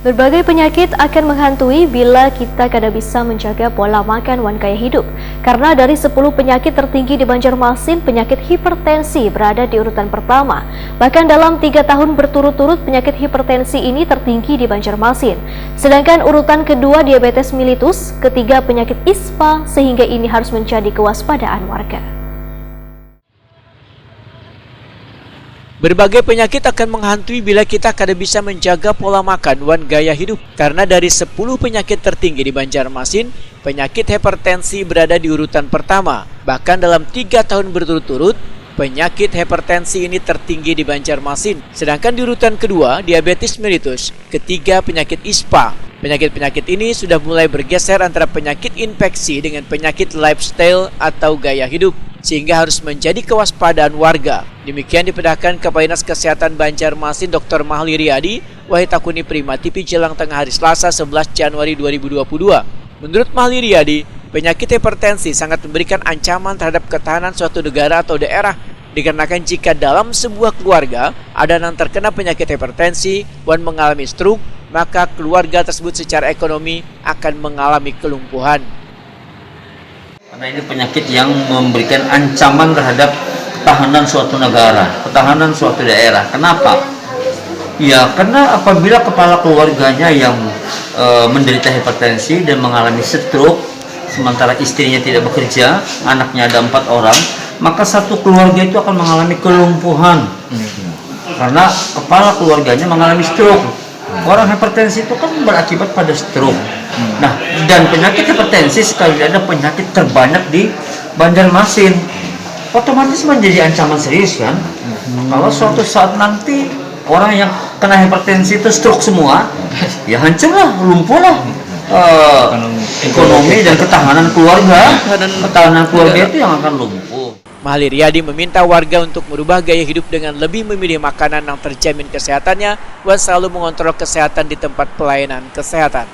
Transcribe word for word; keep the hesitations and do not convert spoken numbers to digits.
Berbagai penyakit akan menghantui bila kita kada bisa menjaga pola makan wan gaya hidup. Karena dari sepuluh penyakit tertinggi di Banjarmasin, penyakit hipertensi berada di urutan pertama. Bahkan dalam tiga tahun berturut-turut, penyakit hipertensi ini tertinggi di Banjarmasin. Sedangkan urutan kedua diabetes mellitus, ketiga penyakit ispa, sehingga ini harus menjadi kewaspadaan warga. Berbagai penyakit akan menghantui bila kita kada bisa menjaga pola makan wan gaya hidup. Karena dari sepuluh penyakit tertinggi di Banjarmasin, penyakit hipertensi berada di urutan pertama. Bahkan dalam tiga tahun berturut-turut, penyakit hipertensi ini tertinggi di Banjarmasin. Sedangkan di urutan kedua, diabetes mellitus, ketiga penyakit ispa. Penyakit-penyakit ini sudah mulai bergeser antara penyakit infeksi dengan penyakit lifestyle atau gaya hidup, sehingga harus menjadi kewaspadaan warga. Demikian dipedahkan Kepala Dinas Kesehatan Banjarmasin, Doktor Mahli Riyadi, wahid Takuni Prima T V Jelang Tengah hari Selasa sebelas Januari dua ribu dua puluh dua. Menurut Mahli Riyadi, penyakit hipertensi sangat memberikan ancaman terhadap ketahanan suatu negara atau daerah, dikarenakan jika dalam sebuah keluarga ada yang terkena penyakit hipertensi wan mengalami stroke, maka keluarga tersebut secara ekonomi akan mengalami kelumpuhan. Karena ini penyakit yang memberikan ancaman terhadap ketahanan suatu negara, ketahanan suatu daerah. Kenapa? Ya, karena apabila kepala keluarganya yang, eh, menderita hipertensi dan mengalami stroke, sementara istrinya tidak bekerja, anaknya ada empat orang, maka satu keluarga itu akan mengalami kelumpuhan. Karena kepala keluarganya mengalami stroke. Orang hipertensi itu kan berakibat pada stroke. Nah, dan penyakit hipertensi sekali ada penyakit terbanyak di Banjarmasin. Otomatis menjadi ancaman serius kan? Kalau suatu saat nanti orang yang kena hipertensi itu stroke semua, ya hancurlah, lumpuhlah, eh, ekonomi dan ketahanan keluarga. Ketahanan keluarga itu yang akan lumpuh. Mahli Riyadi meminta warga untuk merubah gaya hidup dengan lebih memilih makanan yang terjamin kesehatannya wan selalu mengontrol kesehatan di tempat pelayanan kesehatan.